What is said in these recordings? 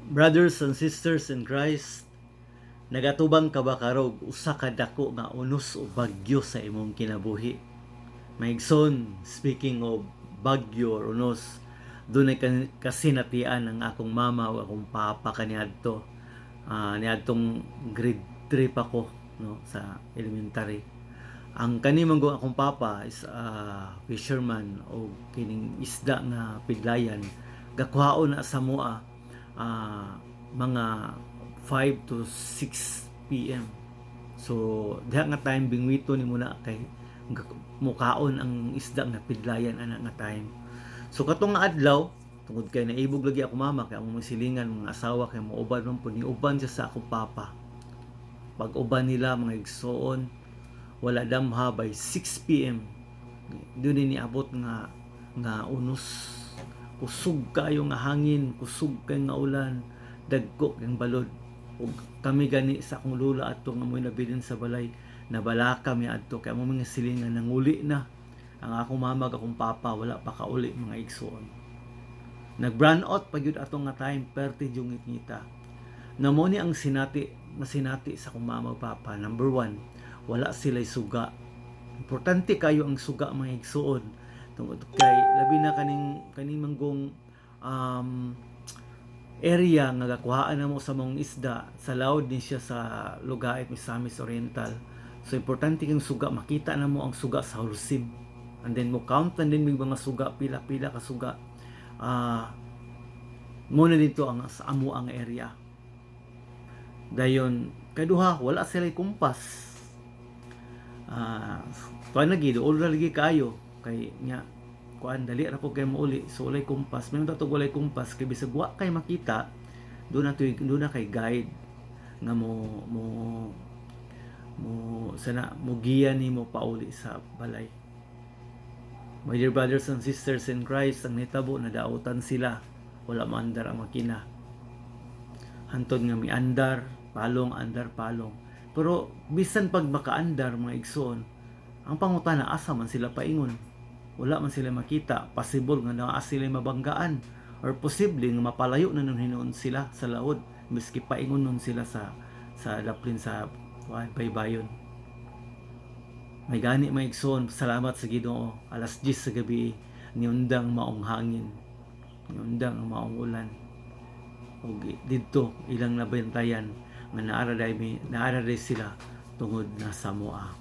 Brothers and sisters in Christ, nagatubang ka ba karog usa ka dako nga unos o bagyo sa imong kinabuhi? Maigsoon, speaking of bagyo or unos, dunay kasinatian ang akong mama o akong papa kaniadto. Niadtong grade 3 pa ko, no, sa elementary. Ang kani man akong papa is a fisherman o kining isda nga pidlayan gakuhaon na sa mua mga 5 to 6 p.m. So diha nga time bingwito ni muna kay mukaon ang isda nga pidlayan ana nga time. So katong nga adlaw, tungod kay naibog lagi ako mama kay among mga silingan, mga asawa, kay muuban man pud, niuban siya sa akong papa. Pag uban nila, mga igsoon, wala damha, by 6 p.m. doon ni niabot nga nga unos, kusog kayo nga hangin, kusog kay nga ulan, dagko kang balod. Ug kami gani sa akong lula adto nga mo'y nabilin sa balay, nabalaka mi adto kay among mga silingan nanguli na. Ang akong mama ug akong papa wala pa kauli, mga igsoon. Nag brown out pa gyud ato nga time, perti yung ngita. Na mo ni ang sinati, masinati sa akong mama ug papa. Number one, wala sila suga. Importante kayo ang suga, mga igsoon, tungod kay labi na kaning kaning manggong area nga gakuhaan namo sa mong isda, sa laod ni siya sa Lugait, Misamis Oriental. So importante kang suga, makita na mo ang suga sa Holcim and then mo count na din mig mga suga, pila-pila ka suga. Mo na dito ang sa amo ang area. Dayon kaduha, wala sila kumpas. Tuan lagi dool ra lagi kayo kay nya kuan, dali ra po kay mouli. So walay kumpas. May tatog walay kumpas kay bisag wa kay makita, doon na kay guide nga mo mo mo sana mo giya nimo pauli sa balay. My dear brothers and sisters in Christ, ang nitabo, nadautan sila, wala maandar ang makina hantod nga miandar, palong, andar, palong. Pero bisan pag makaandar, mga igsoon, ang pangutana, asa man sila paingon? Wala man sila makita. Possible nga naa sila mabanggaan or posible nga mapalayo na nun hinuon sila sa laod miski paingon nun sila sa daplin sa kuan, baybayon. May gani, mga igsoon, salamat sa Ginoo, alas 10 sa gabi niundang maong hangin, niundang ang maong ulan ug didto ilang nabantayan nga naara day sila tungod na sa moa.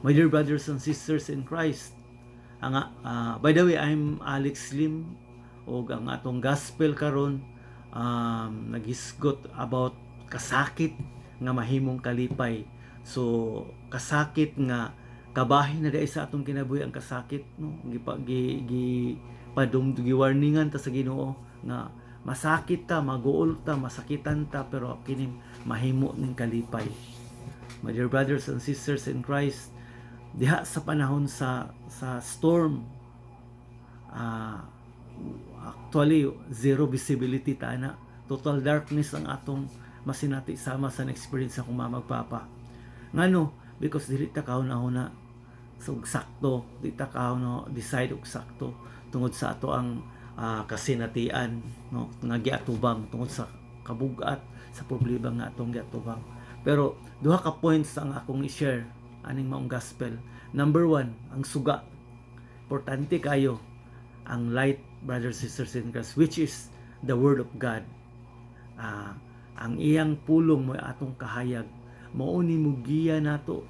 My dear brothers and sisters in Christ, ang by the way, I'm Alex Lim ug ang atong gospel karon naghisgot about kasakit nga mahimong kalipay. So kasakit nga kabahin na dai sa atong kinabuhi ang kasakit, no? Gipa gi, gi padum gi warningan ta sa Ginoo nga masakit ta, maguol ta, masakitan ta, pero kini mahimo ning kalipay. My dear brothers and sisters in Christ, diha sa panahon sa storm, actually zero visibility ta na, total darkness ang atong masinati sama sa na-experience akong mama ug papa. Ngano? Because dili ta kahuna-huna so sakto, di ta kahuna decide og sakto tungod sa ato ang kasinatian, no, nga giatubang tungod sa kabugat sa problema nga atong giatubang. Pero duha ka points ang akong i-share aning maong gospel. Number one, ang suga. Importante kayo ang light, brothers, sisters in Christ, which is the word of God. Ang iyang pulong mo atong kahayag, mao ni mugiya nato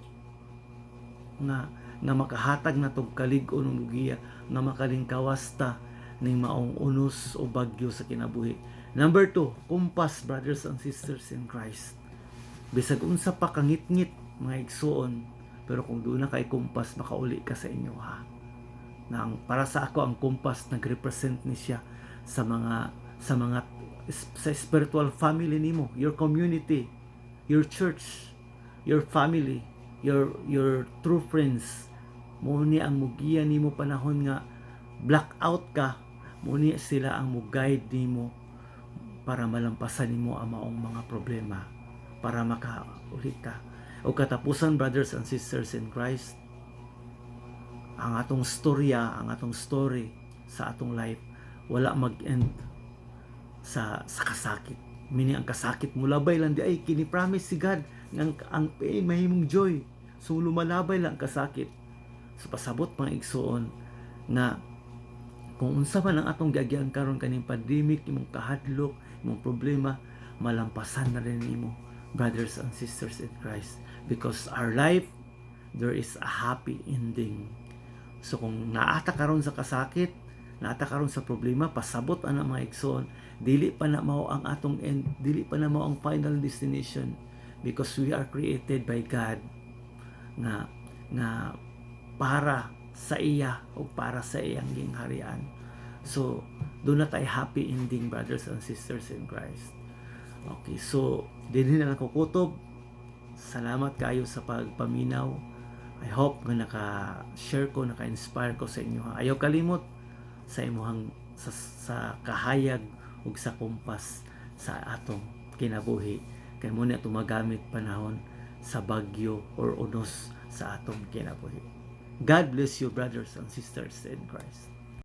nga nga makahatag natog kalig-on ug mugiya nga makalingkawas ta ning maong unos o bagyo sa kinabuhi. Number two, kumpas, brothers and sisters in Christ. Bisag unsa pa kangitngit, mga igsuon, pero kung doon na kay kumpas, makauli ka sa inyo ha. Na ang, para sa ako, ang kumpas nagrepresent ni siya sa mga sa spiritual family nimo, your community, your church, your family, your true friends. Mo ni ang mugiya nimo panahon nga blackout ka, mo ni sila ang mo-guide nimo para malampasan nimo ang maong mga problema, para makauli ka. O katapusan, brothers and sisters in Christ, ang atong storya, ang atong story sa atong life, wala mag-end sa sa kasakit. Meaning ang kasakit mo labay lang diay, kini promise si God nga ang pain mahimong joy. So lumalabay lang ang kasakit. So pasabot, mga igsuon, nga kung unsa man ang atong giagian karon kaning pandemic, imong kahadlok, imong problema, malampasan na rin nimo, brothers and sisters in Christ, because our life, there is a happy ending. So kung naata karon sa kasakit, naata karon sa problema, pasabot ana, mga igsoon, dili pa na mao ang atong end, dili pa na mao ang final destination, because we are created by God nga para sa iya o para sa iyang gingharian. So, duna tay happy ending, brothers and sisters in Christ. Okay, so dinhi na lang ko kutob. Salamat kayo sa pagpaminaw. I hope nga naka-share ko, naka-inspire ko sa inyo. Ayaw kalimot sa imuhang sa kahayag ug sa kompas sa atong kinabuhi. Kay mao na atong magamit panahon sa bagyo or unos sa atong kinabuhi. God bless you, brothers and sisters in Christ.